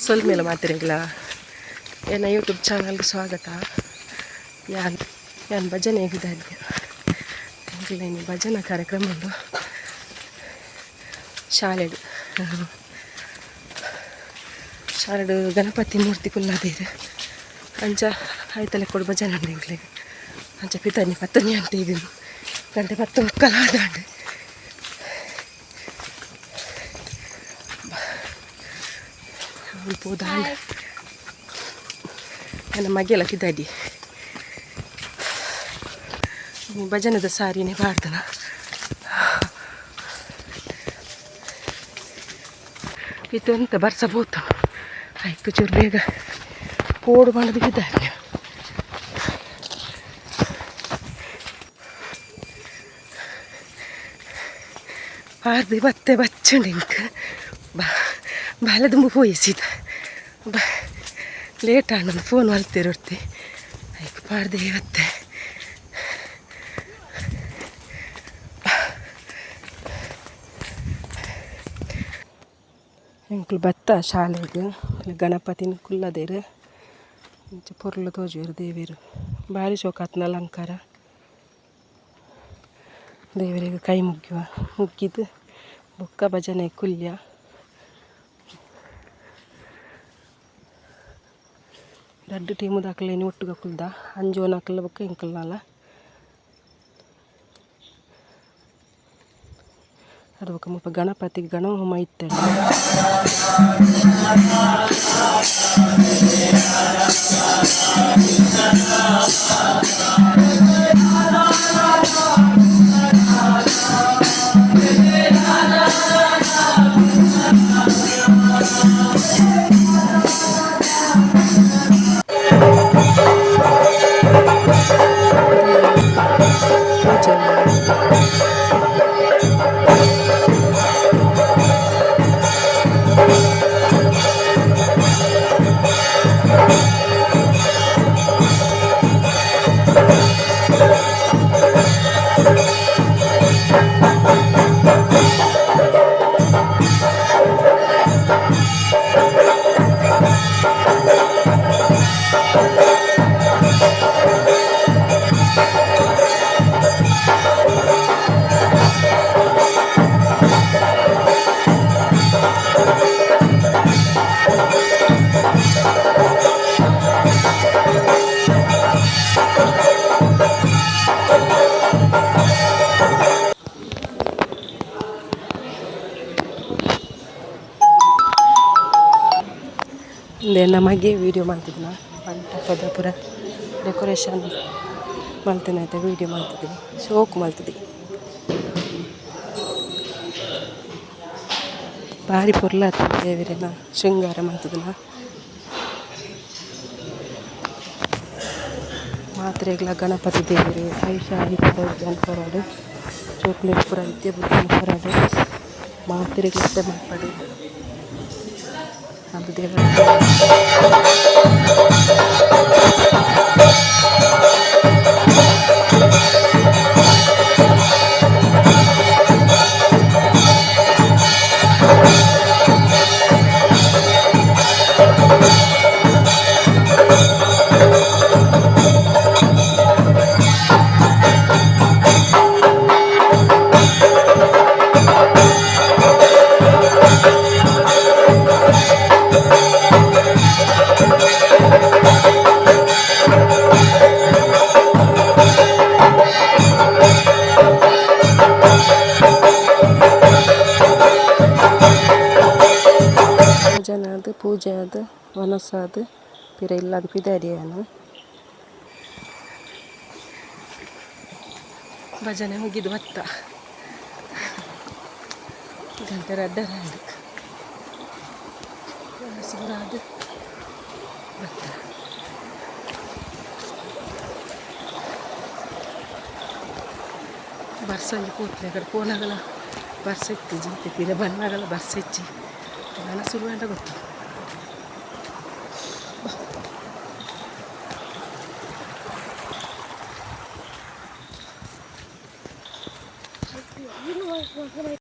ಸೊಲ್ಮೆಲ ಮಾತೆರೆಗ್ಲ ಎನ್ನ ಯೂಟ್ಯೂಬ್ ಚಾನಲ್ಗೆ ಸ್ವಾಗತ. ಯಾನ್ ಯಾನ್ ಭಜನೆ ಪಿದಾಡ್ದೆ. ಎಂಕ್ಲೆನ ಭಜನಾ ಕಾರ್ಯಕ್ರಮ ಉಂಡು ಶಾಲೆಡ್. ಶಾಲೆಡ್ ಗಣಪತಿ ಮೂರ್ತಿ ಕುಲ್ಲಾದೆರ್. ಅಂಚ ಐತ ಲೆಕ್ಕೊಡು ಭಜನೆ ಉಂಡು ಎಂಕ್ಲೆಗ್. ಅಂಚ ಪಿದಾಡ್ನಿ 10 ಗಂಟೆಗ್, ಗಂಟೆ 10:45 ಆಂಡ್. ಪೋದಾಂಡ್. ಎನ್ನ ಮಗೆಲ ಪಿದಾಡಿ ಭಜನೆದ ಸಾರಿನೇ ಪಾಡ್ದನ. ಇತ್ತೆ ಎಂತ ಬರ್ಸ ಪೋತು, ಐಕ್ ಚೂರು ಬೇಗ ಪೋಡು ಪಂಡದು ಪಿದಾಡ್ನೆ. ಪಾರ್ದು ಬತ್ತೆ ಬಚ್ಚುಂಡು ಎಂಕ್ ಬಾಲೆ ದುಂಬು ಪೋಯಿ ಸೀದಾ. ಬ ಲೇಟ್ ಆಂಡ್, ಫೋನ್ ಮಲ್ತೇರು ಒರ್ತಿ. ಐಕ್ ಪಾಡ್ದೆ ಬತ್ತೆ. ಎಂಕುಲು ಬತ್ತ ಶಾಲೆಗ್. ಗಣಪತಿನ ಕುಲ್ಲದೆರ್. ಇಂಚ ಪೊರ್ಲು ತೋಜುವೆರ್ ದೇವೆರ್. ಬಾರಿ ಶೋಕಾತ್ನ ಅಲಂಕಾರ. ದೇವರಿಗೆ ಕೈ ಮುಗ್ಯುವ, ಮುಗ್ಗಿದ್ ಬೊಕ್ಕ ಭಜನೆ ಕುಲ್ಯ. ರಡ್ಡ್ ಟೀಮುದಕಲೆನ್ ಒಟ್ಟುಗು ಕುಲ್ದ, ಅಂಜೋನಕಲ್ನ ಬೊಕ್ಕ ಎಂಕಲ್ನಲ. ಅದು ಬೊಕ್ಕ ಮುಲ್ಪ ಗಣಪತಿ ಗಣಹೋಮ ಇತ್ತ್ಂಡ್. ಪೂಜೆ. ಉಂದು ಎನ್ನ ಮಗೆ ವೀಡಿಯೋ ಮಲ್ತಿದಿನ. ಮಂಟಪದ ಪೂರ ಡೆಕೋರೇಷನ್ ಮಲ್ತಿನೈತ ವೀಡಿಯೋ ಮಲ್ತಿದಿನಿ, ಶೋಕು ಮಲ್ತಿದಿ. ಬಾರಿ ಪೊರ್ಲಾತುಂಡು ದೇವೆರೆನ ಶೃಂಗಾರ ಮಲ್ತುದಿನ. ಮಾತ್ರೆಗ್ಲ ಗಣಪತಿ ದೇವೆರ್ ಆಯುಷ ಆರೋಗ್ಯ ಕೊರಡ್, ಜೋಕುಲೆಗ್ ಪೂರ ವಿದ್ಯೆ ಬುದ್ಧಿ ಕೊರಡ್, ಮಾತೆರೆಗ್ಲ ಎಡ್ಡೆ ಮನ್ಪಡ್ ಪಂದ್ ದೇವೆರ್ಡ. ಭಜನೆ ಆದ್ ಪೂಜೆ ಆದ್ ವನಸ್ ಆದ್ ಪಿರ ಇಲ್ಲಗ್ ಪಿದಾಡಿಯೆರ್. ಭಜನೆ ಮುಗಿದ್ ಬತ್ತ. ಗಂಟೆ ರಡ್ಡರೆ ಆಂಡ್. ವನಸ್ ಪೂರ ಆದ್ ಬತ್ತ. ಬರ್ಸ ಒಂಜಿ ಪೋತ್ಲೆ ಅಕಡೆ ಪೋನಗಲ ಬರ್ಸ ಇತ್ತಿಜಿ, ಇತ್ತೆ ಪಿರ ಬನ್ನಗಲ ಬರ್ಸ ಇಜ್ಜಿ. ನನ ಸುರು ಆಂಡ ಗೊತ್ತು.